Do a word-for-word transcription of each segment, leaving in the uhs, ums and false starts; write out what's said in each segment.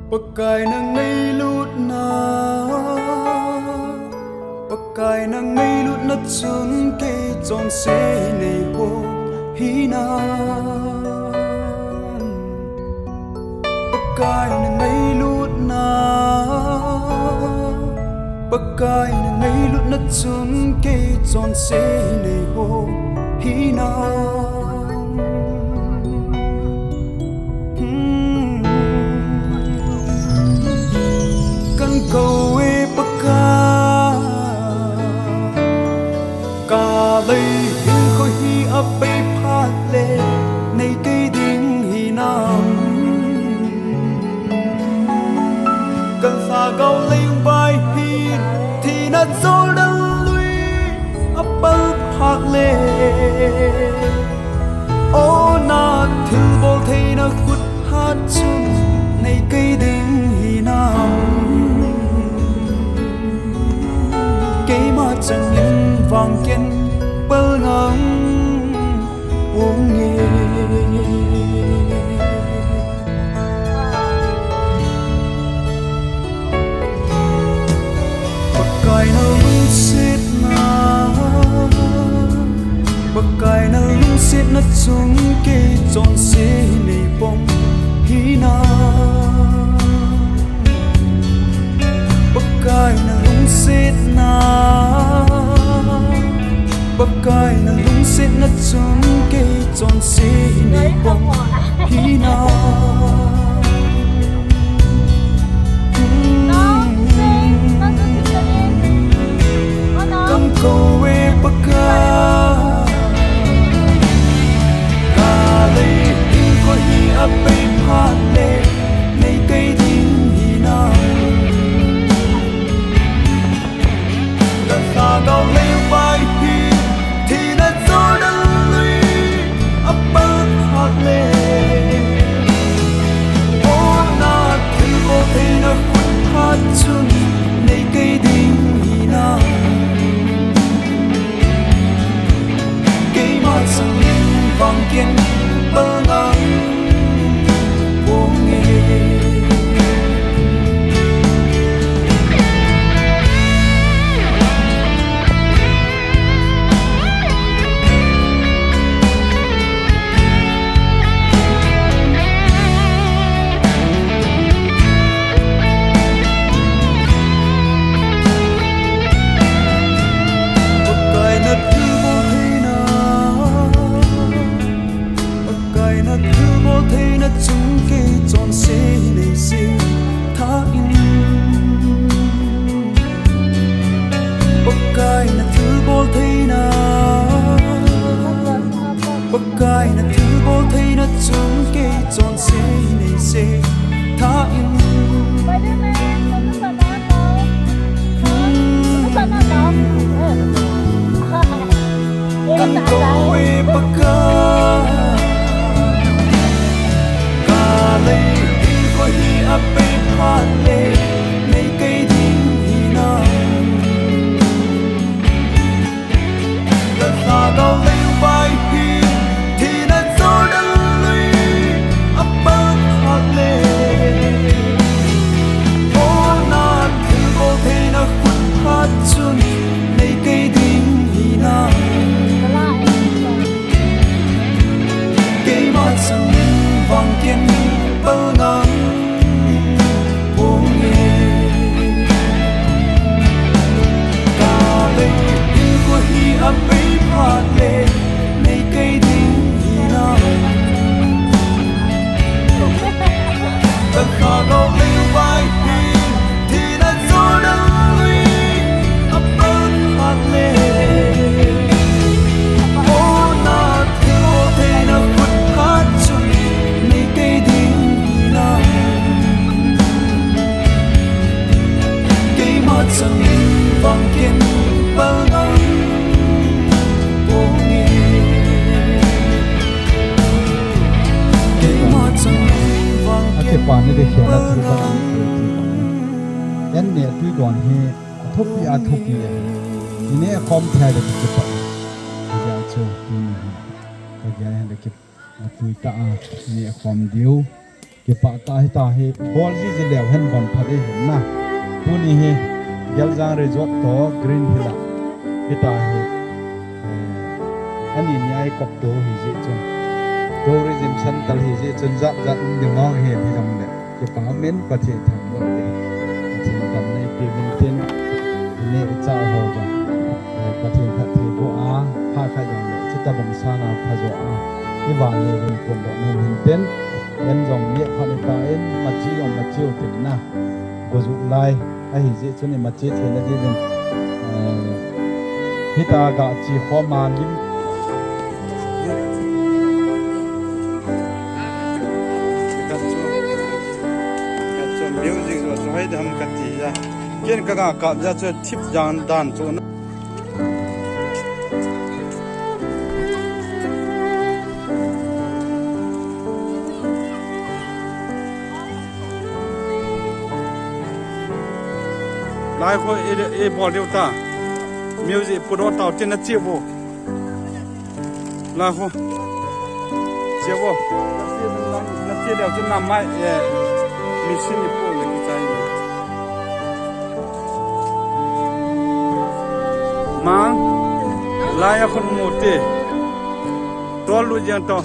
Pakai na ngailutna, Pakai na ngailutna chun kei chonse nei bou hinam. Pakai na ngailutna, Pakai na ngailutna chun kei chonse nei bou hinam. Hmm. Kan kou e Pakai, ka lei hinkho hi a bei phat le nei kei ding hinam. Kan lhagao lengvai hin thina chol dal lui a pal phat le, o na thilbol theina khut hat chun nei kei ding hinam. Keima changin vang ken pal ngang ponge. Pakai na lungsetna, Pakai na lungsetna chun kei chonse nei bou hinam. Pakai na lungsetna, Pakai na lungsetna chun kei chonse nei bou hinam. Kan kou e Pakai, ka lei hinkho hi a bei phat le nei kei ding hinam. Kan lhagao lengvai hi thina chol dal lui a pal phat le, o na thilbol theina khut hat chun nei kei ding hinam. Keima changin vang ken pal ngang ponge. Pakai na thilbol theina, Pakai na thilbol theina chun kei chonse nei se tha in. Pakai na thilbol theina, Pakai na thilbol theina chun kei chonse nei se tha in. Kan kou e Pakai, ka lei hinkho hi a bei phat le nei kei ding hinam. Kan lhagao lengvai hi thina chol dal lui a pal phat le, o na thilbol theina khut hat chun nei kei ding hinam. Keima changin vang ken pal ngang ponge. Ka lei hinkho hi a bei phat le nei kei ding hinam. Kan lhagao lengvai hi thina chol dal lui a pal phat le, o na thilbol theina khut hat chun nei kei ding hinam. Keima changin vang ken pal ngang ponge. Keima changin vang ken pal ngang ponge. Ken ne tui don hi athupi athupi e. Ine khom thei le kipa. Ija chu tuni hi. Ija le kipa tui ta a ne khom diu. Kipah tah, hita hi bol jiji leu hen bon pha ding ahin na. Tuni hi Geljang Resort toh Green Hill a hita hi, eh, ani nia i kop to hi jeh chun, tourism centre hi jeh chun jat jat um ding mong hi, hijongle kipah um in, Pathen thangvah in, Pathen damna i pe uvin tin, i neh i chah ho jong, eh, Pathen phattheiboh a, phat khat jongle chuti bang sanga phajo a i vannoi uvin, phatdoh nom u hen tin. Ken jong neh phat ita in, machi jong machi u tin na. Go juh lai ahi jeh chun i machi theina dingin, eh, hita ga chi khom a lim. Music jo chu hai dam kati ja. Ken ka ga kap ja chu thip jan dan chu na. Lai ho e, e bol diu ta. Music put o tau tin na chi vo. Lai ho. Chi vo. Na chi leu chu na mai, eh, machine i pu le ki chai. Mang, lai a khun mu te. Tol lu jeng to.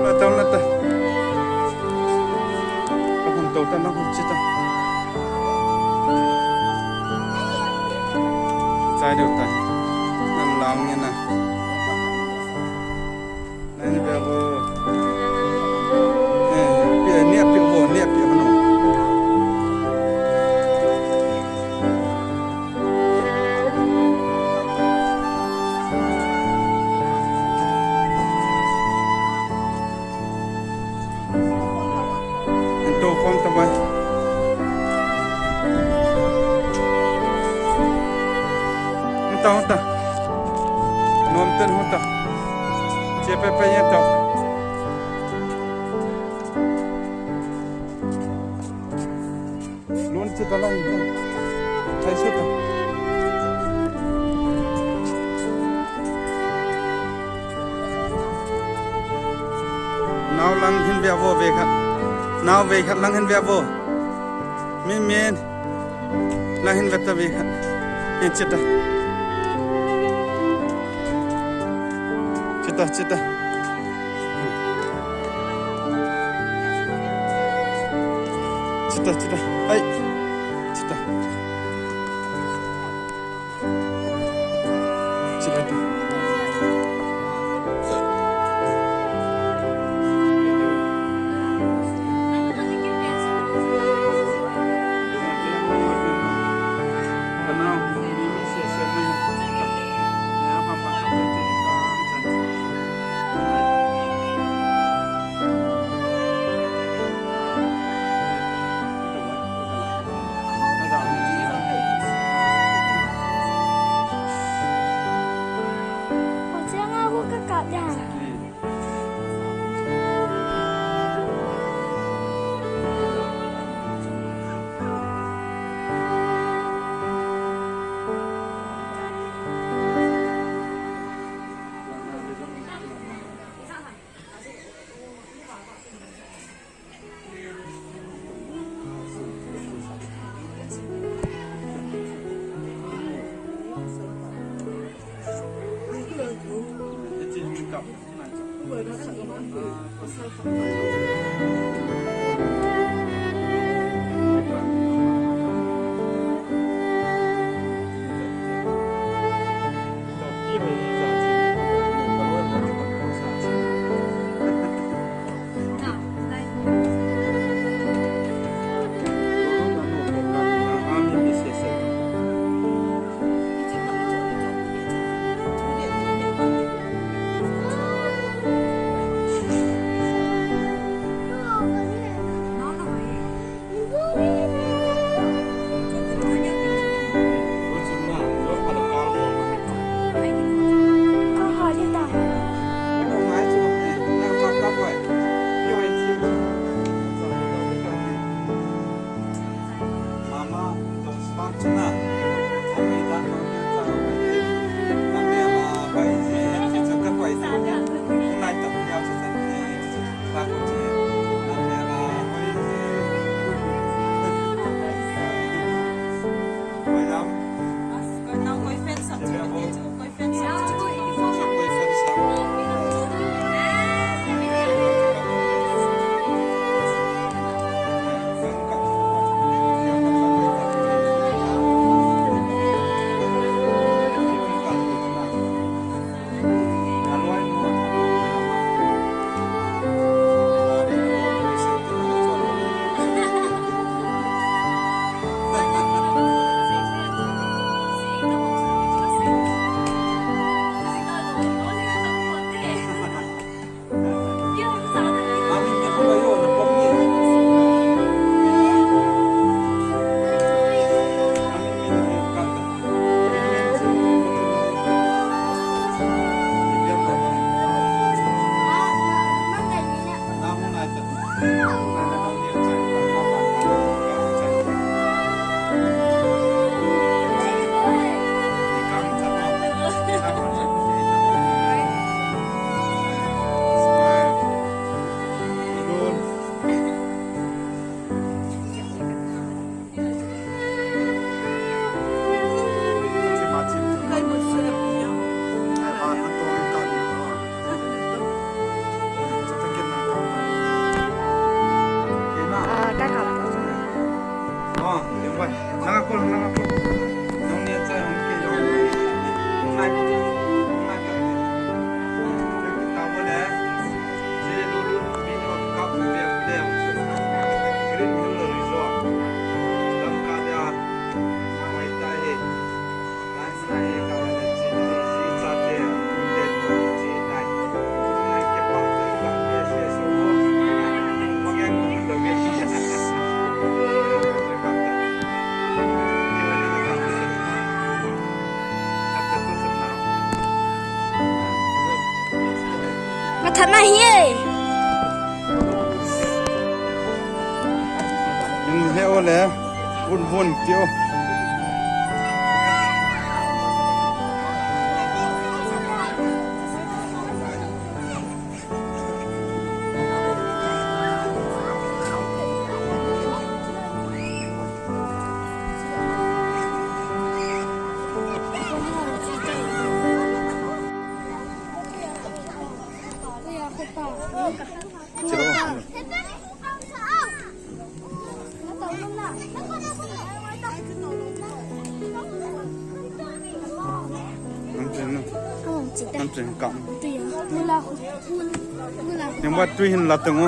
Lata, lata. Ka khun to ta na khun chi ta. Chai deu ta. Nan lam nge na. Nani be vo. Eh, pe, nia pe vo, nia pe vo no. Ento kom ta bai. Hung ta, hung ta. Nom ten hung ta. Che pe pe yen ta. Lun chi ta lang. Chai su ta. Nau lang hin ve vo ve khat. Nau ve khat lang hin ve vo. Min min. Lang hin ve ta ve khat. Hin chi ta. Chi ta, chi ta. Chi ta, chi ta. Ai. Chi ta. Chi ta. Thana hi e. In he o le, vun vun kio. Nam chen kam. Nang ba tui hin la teng o.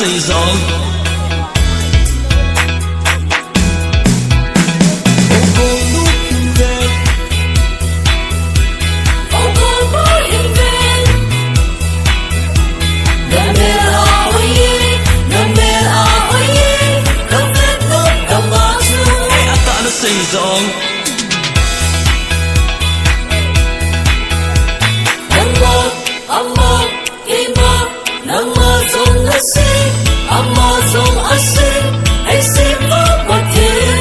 Seizong. Seizong. Ama, ima, nangma jong nasei, ama jong asei, eisei pa Pathen.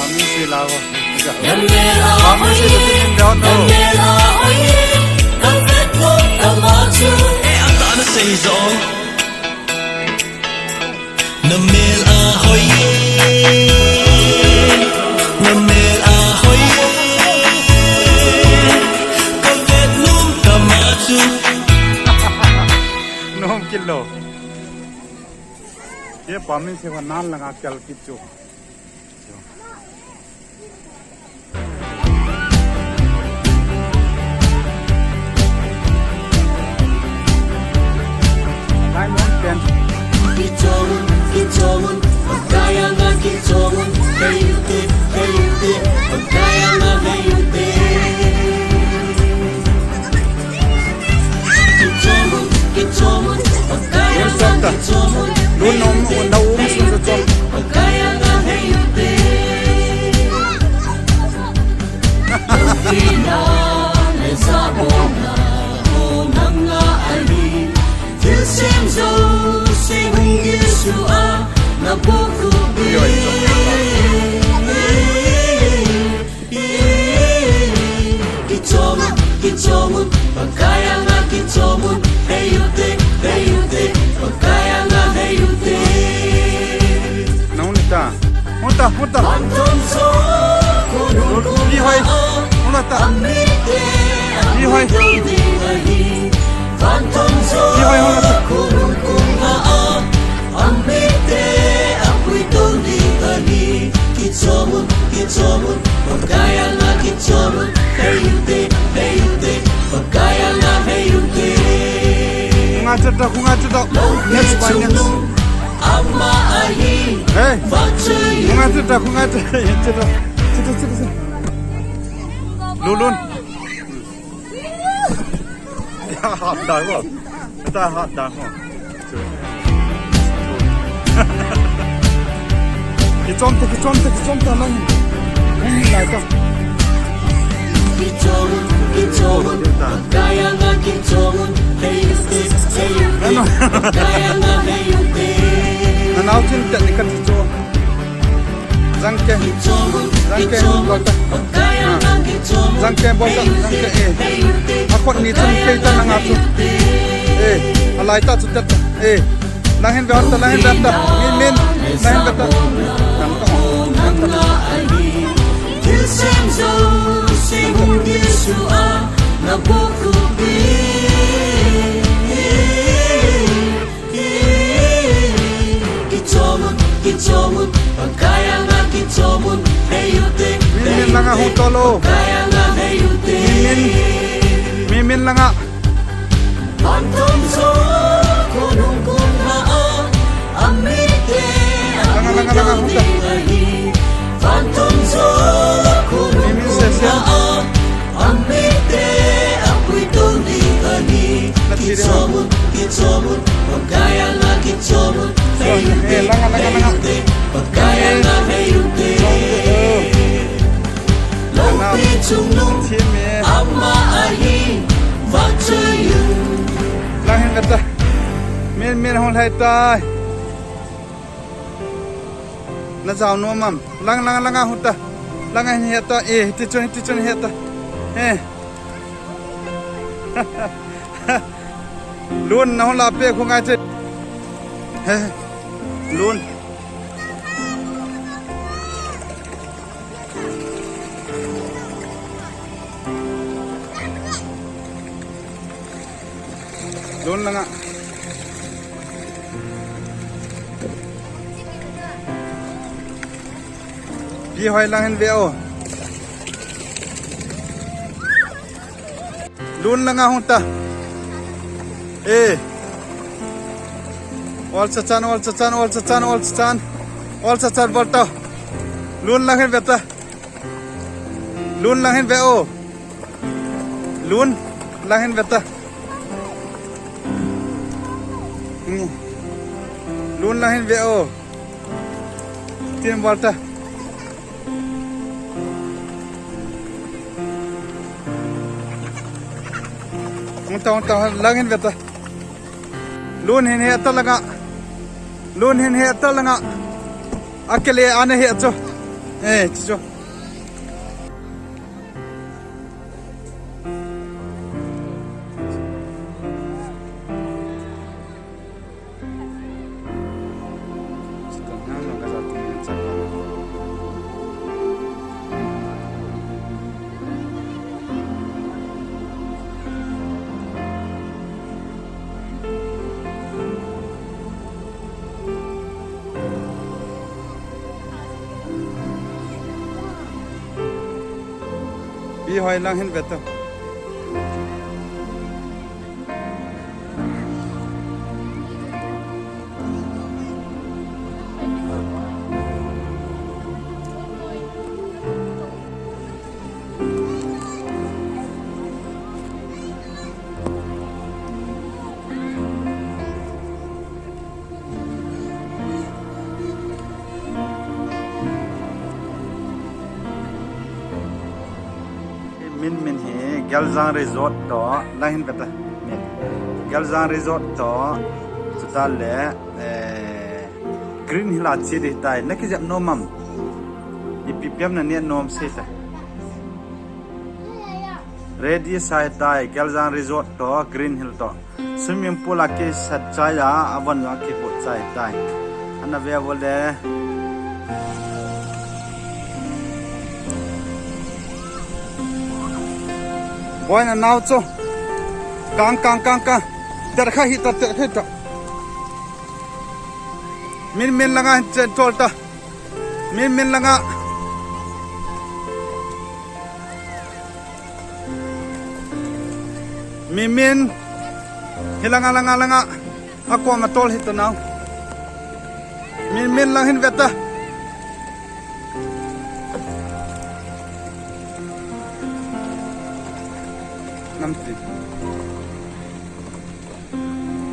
Amen, sei la ho. Amen, sei la ho. Amen, sei la ho. Ka vet nom kama chu. Eh, ata nasei jong. Na mel a hoi e, na mel a hoi e, ka vet nom kama chu. Nom kilo. Ye pa min se wa nan langa kel kit chu. Kichom un, kichom un, Pakai anga kichom un, hei ute, hei ute, Pakai anga hei ute. Naun ta, hon ta, hon ta. Pantom so, kunun kun. Di hoi, hon ta. Amite, di hoi. Pantom so, di hoi, hon ta. Kunun kun ha a. Amite, apui toni ani. Kichom un, kichom un, Pakai anga kichom un, hei ute, hei ute, Pakai anga hei ute. Kunga chata, kunga chata. Next by next. Ama ahi. Hey. Kunga chata, kunga chata. Chata, chata, chata. Lulun. Ya, hot dog ho. Ta hot dog ho. Kichom ta, kichom ta, kichom ta lang. Hung lai ta. Kichom, kichom. Kaya nga kichom. Hey, hey, hey. Ano? Kaya nga hey, hey. Nanao chin ta ni kan kichom. Jangke. Jangke bol ta. Ah. Jangke bol ta. Jangke, eh. Akhut ni chun kei ta nanga chu. Eh. Alai ta chu tet ta. Eh. Nang hin ve hon ta, nang hin ve ta. Min, min. Nang hin ve ta. Nang ta. Nang ta. Kichom un, kichom un, Pakai anga kichom un, hei ute, min, min, nanga hung tolo. Pakai anga hei ute. Min, min, min, min, Langa. Phantom zo khonung kumna a, amite langa, langa, langa, apuitong ding ahi. Phantom zo khonung kumna a, amite apuitong ding ahi. Kichomut, kichomut, Pakai anga kichomut. Hei ute, hei ute, Pakai anga hei ute. Lopi chungnung ama ahin vahchoi un. Lang hin veta. Min, min hung lhai tai. Na jao nom am? Lang, lang, lang a hung ta. Lang a hin heta. Eh, hiti chun, hiti chun heta. Eh. Lun, na hung la pe khu ngai che. He. Lun. Lun langa. Pi hoi lang hin ve o. Lun langa hung ta. Eh. Ol cha chan, ol cha chan, ol cha chan, ol cha chan. Ol cha chan bol ta. Lun lang hin ve ta. Lun lang hin ve o. Lun lang hin ve ta. Hmm. Lun lang hin ve o. Tin bol ta. Hung ta, hung ta, lang hin ve ta. Lun hin heta langa. Lun hin heta langa. Akele ana he cho. Eh, cho. Pi hoi lang hin ve ta. Min, min hi Geljang Resort toh lang hin ve ta. Min. Geljang Resort toh, chutah le, eh, Green Hill a che ding tai. Na kijep nom am? Ipi pi ham na neh nom sei ta. Ready sa tai, Geljang Resort toh, Green Hill toh. Swimming pool a kisat chai a, avon a kibut chai tai. Ana ve vo le. Boina nao cho. Kang, kang, kang, kang. Ter kha hi ta, ter kha hi ta. Min, min langa chen tol ta. Min, min langa. Min, min. Hi langa, langa, langa. Ako ma tol hi ta nao. Min, min lang hin ve ta. Nam ti.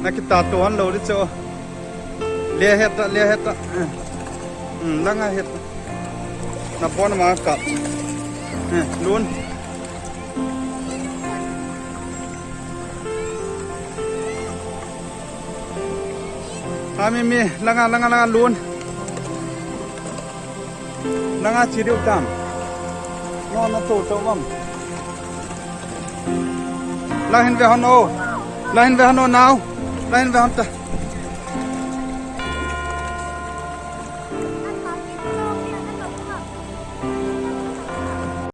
Na kita to han lo di cho. Le heta, le heta. Hmm, langa heta. Na pon ma ka. Eh, lun. Ha mi mi, langa, langa, langa lun. Langa chi diu tam. No, na to to mam. Lang hin ve hon o. Lang hin ve hon o nao. Lang hin ve hon ta.